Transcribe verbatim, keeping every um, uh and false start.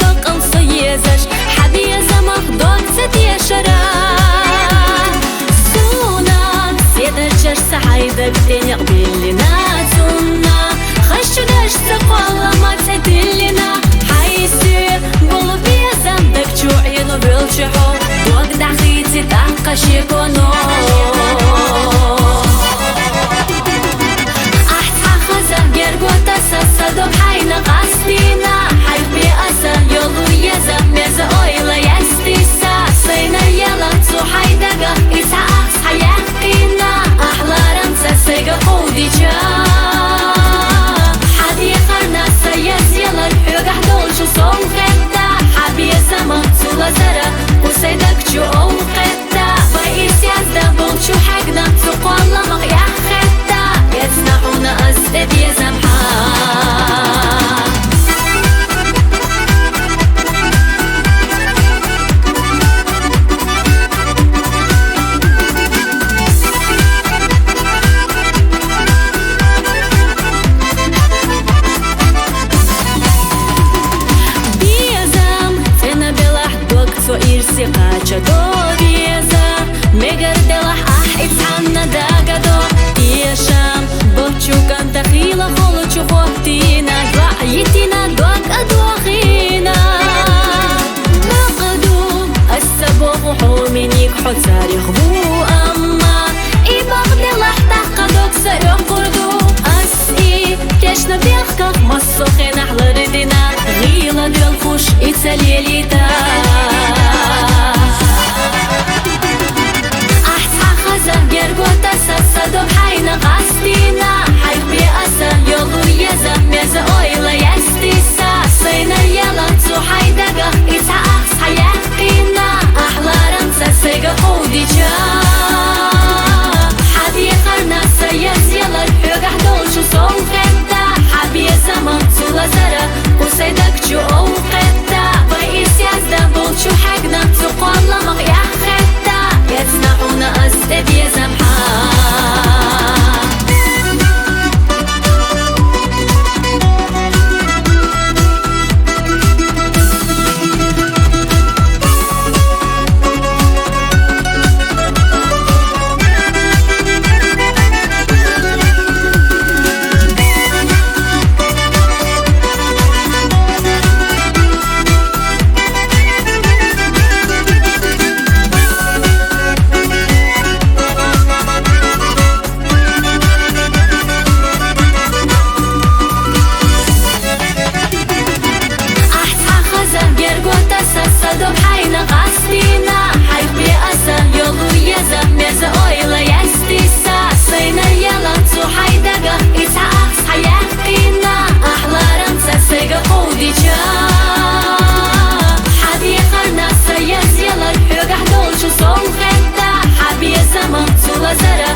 Бакъал со езаш, хьа безамах дог ца тешара. Суна седарчаш са хьайдаг тӀеникъ биллина цунна. Хаш чу даш ца кхоллама цӀе тиллина. Хьайсе болу безам даг чу Ӏену велчу хьо. Дог дахийти тӀаккха шеконо. Ахь цхьа хаза гергота са, са дог хьайна къастийна, хьайх бе аса йолу еза, меза ойла ястиса, сайна яла цу хьайдага, и цхьа ахс хьаяккхийна, ахь ларамца сайга кховдича. Хьадехарна са язъялар хьоьгахь долчу сон хетта, хьа безама цу лазара, кху сайдаг чу ов хетта. Ва исязда болчу хьегна цу кхолламах яххетта, эцна хьуна ас тӀе безам хьа. Безам цӀена белахь дог цо ирсе кхача до веза, мегар делахь ахь и цхьанна дагадо. Тешам бохчу кӀанта хила холчу хӀоттийна, ваъ йитина дог а дохийна. Бакъ ду, ас ца боху хьо миниг хьо царих ву, амма и бакъ делахь тӀаккха дог са оьккхур ду. Ас и тешна бехках массо хенахь лардина, гӀийла доьлхуш и ца лелийта. Ахь цхьа хаза гергота са, са дог хьайна къастийна, хьайх бе аса йолу еза, меза ойла ястиса, сайна яла цу хьайдага, и цхьа ахс хьаяккхийна, ахь ларамца сайга кховдича. Хьадехарна са язъялар хьоьгахь долчу сон хетта, хьа безама цу лазара, кху сайдаг чу ов хетта, ва исязда болчу хьегна цу кхолламах яххетта, эцна хьуна ас тӀе безам хьа. Ахь цхьа хаза гергота са, са дог хьайна къастийна, хьайх бе аса йолу еза, меза ойла ястиса, сайна яла цу хьайдага, и цхьа ахс хьаяккхийна, ахь ларамца сайга кховдича. Хьадехарна са язъялар хьоьгахь долчу сон хетта, хьа безама цу лазара,